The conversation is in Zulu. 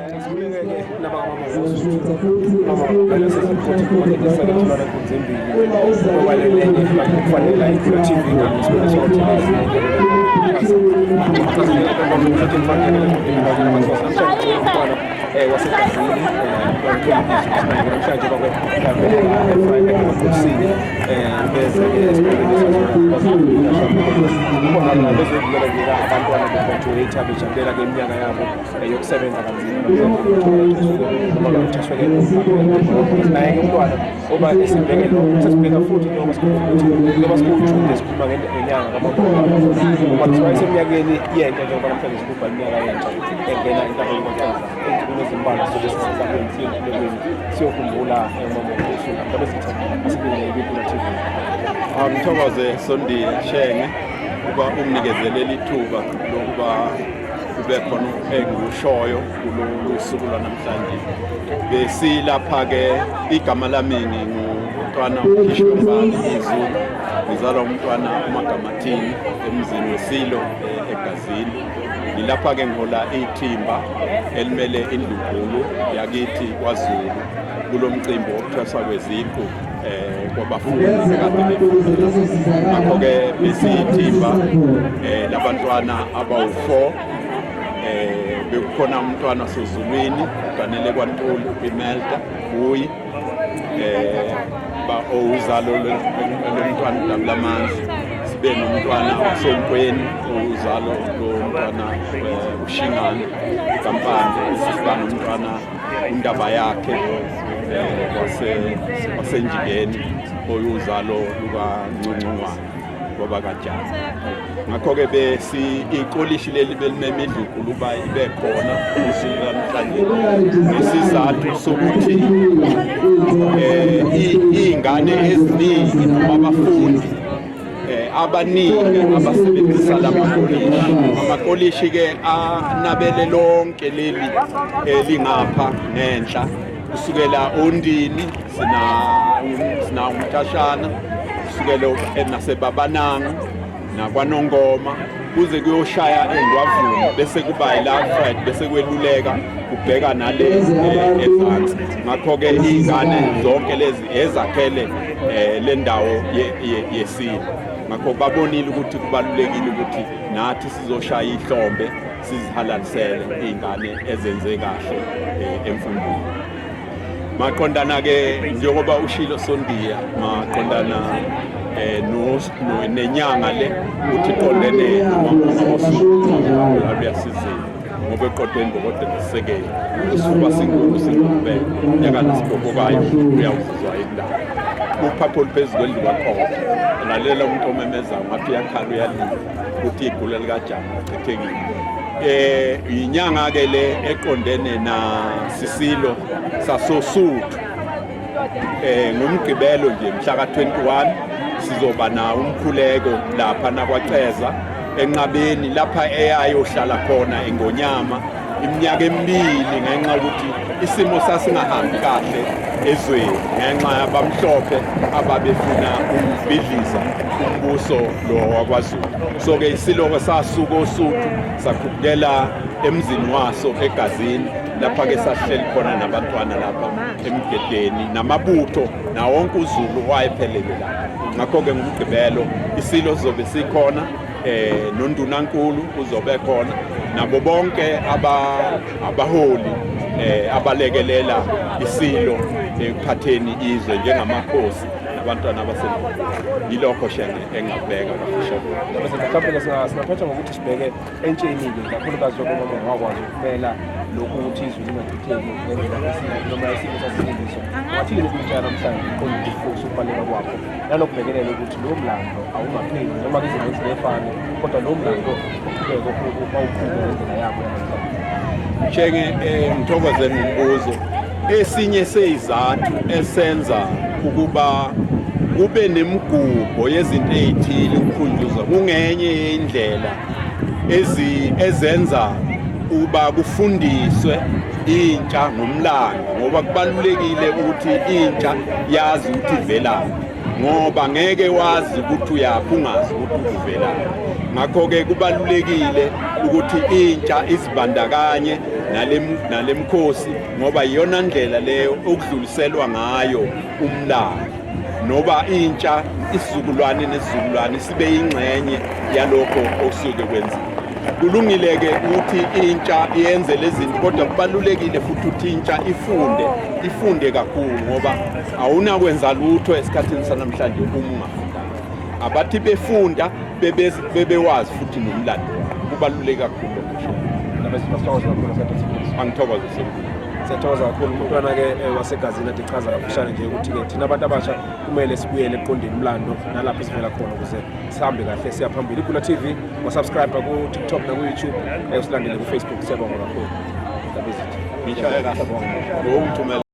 Sikhuleke-ke nabakamaMangosuthu abasesiphothi ezimbili obalelene kufanele ikhula TV wasegazini namhlanje bakwe beze-ke esikoleni khona bezodlulela nje abantwana begraduate bejabulela-ke iminyaka yabo yokusebenza kanzima noma kuthathwe-ke naye-ke umntwana oba esibheke lokho sesibheka futhi njengoba sikhuluma ukuthi njengoba sikuwujude sikhuluma ngenyanga kaMabona kuthiwa iseminyakeni yentsha njengoba namhlanje sigubha iminyaka yentsha engena intaba yokwaqeza ey'nsukwini ezimbalwa sobe sisentabeni siye emkhulekweni siyokhumbula umama uSulu ngabe sithi asibingelele kwiPula TV. Angithokoze Sondiya Shenge ukuba unginikezele ithuba lokuba kube khona engikushoyo kulolu suku lwanamhlanje. Besilapha-ke, igama lami ngingumntwana uKhishwe Mbali iZulu, ngizalwa umntwana uMagamathini emzini weSilo eGazini. Ngilapha-ke ngihola ithimba elimele indlunkulu yakithi kwaZulu kulo mcimbi wokuthweswa kweziqu kwabafundi bekade befunda. Ngakho-ke besiyithimba labantwana abawu-4. Bekukhona umntwana wasezulwini uganele kwaNtuli imelda kuyi ba owuzalo lomntwana uDabulamanzi, sibe nomntwana wasonkweni owuzalo lomntwana uShingane kaMpande, siba nomntwana undaba yakhe waseNjingeni oyuzalo lukaNcongcongwane kwabakajana. Ngakho-ke besi ikolishi leli belimema indlunkulu uba ibe khona usuku namhlanje ngesizathu sokuthi iy'ngane eziningi noma abafundi abaningi abasebenzisa lamakolishi, amakolishi-ke anabele lonke leli elingapha ngenhla kusukela oNdini sina sina umthashana, kusukela naseBabanango nakwaNongoma kuze kuyoshaya eNgwavuma, bese kuba yila bese kweluleka kubheka nale ezansi. Ngakho-ke iy'ngane zonke lezi ezakhele le ndawo yesilo, ngakho babonile ukuthi kubalulekile ukuthi nathi sizoshaya ihlombe sizihalalisele iy'ngane ezenze kahle emfundweni. Maqondana-ke njengoba ushilo Sondiya, maqondana no nenyanga le uthi iqondene nomama luyasizile ngoba eqodweni imbokodo nesisekelo isifuba sinkulu singubeke unyakana sibhobokayo uyawuzizwa indaba uphapho oluphezu kwendlu kakhona lalela umuntu omemezayo ngathi uyakhala uyalila ukuthi igula likajama lichithekile. Inyanga ke le eqondene na Sisilo sasoSuthu. Ngomgqibelo nje mhla ka-21 sizoba nawo umkhuleko lapha nakwaCeza enqabeni lapha eyayohlala khona engonyama iminyaka emibili ngenxa yokuthi isimo sasingahambi kahle ezweni ngenxa yabamhlophe ababefuna ukubhidliza umbuso lo wakwaZulu. So-ke isiloko sasuka oSuthu sakhuphukela emzini waso eGazini lapha-ke sasihleli khona nabantwana lapha emgedeni namabutho nawonke uZulu wayephelele lapha. Ngakho-ke ngomgqibelo isilo sizobe sikhona, nondunankulu uzobe khona nabo bonke abaholi abalekelela isilo ekuphatheni izwe njengamakhosi nabantwana abasemkhulu. Yilokho Shenge engakubeka kafushane. Mhlawumbe singaphetha ngokuthi sibheke entsheni-ke kakhulukazi njengoba mama wakwazi ukumela lokhu ukuthi izwe lingachitheki ngendlela noma isimo sasilindiso. Ungathini kwintsha namhlanje iqonde ukuthi ukubaleka kwakho nanokubhekelela ukuthi lowo mlando awungapheli noma izinto zingefani kodwa lowo mlando uqhubeke bawuqhube ngendlela yabo yanamhlanje? Shenge, ngithokoze ngombuzo. Esinye seyizathu esenza ukuba kube nemigubho yezinto ey'thile ukukhunjuzwa kungenye yey'ndlela ezenza ukuba kufundiswe intsha ngomlando, ngoba kubalulekile ukuthi intsha yazi ukuthi ivelaphi, ngoba ngeke wazi ukuthi uyaphi ungazi ukuthi uvelaphi. Ngakho-ke kubalulekile ukuthi intsha izibandakanye Nalemkhosi, ngoba iyona ndlela leyo okudluliselwa ngayo umlando, noba intsha, isizukulwane nesizukulwane sibe yingxenye yalokho okusuke kwenziwa. Kulungile-ke ukuthi intsha yenze lezi zinto, kodwa kubalulekile futhi ukuthi intsha ifunde, ifunde kakhulu, ngoba awunakwenza lutho esikhathini sanamhlanje uma ungafundanga. Abathi befunda bebewazi futhi nomlando wabo. Kubaluleke kakhulu lokho. Siyathokoza kakhulu, siyathokoza. Angithokoze sekukhulu. Siyathokoza kakhulu. Umntwana-ke wasegazini ade chaza kafushane nje ukuthi-ke thina abantu abasha kumele sibuyele ekuqondeni umlando nalapho sivela khona ukuze sihambe kahle siya phambili. Igula TV, wasubscribe ku-TikTok naku-YouTube, usilandele ku-Facebook. Siyabonga kakhulu. Ndabezitha. Ngishaya kahle. Ngowungithumela.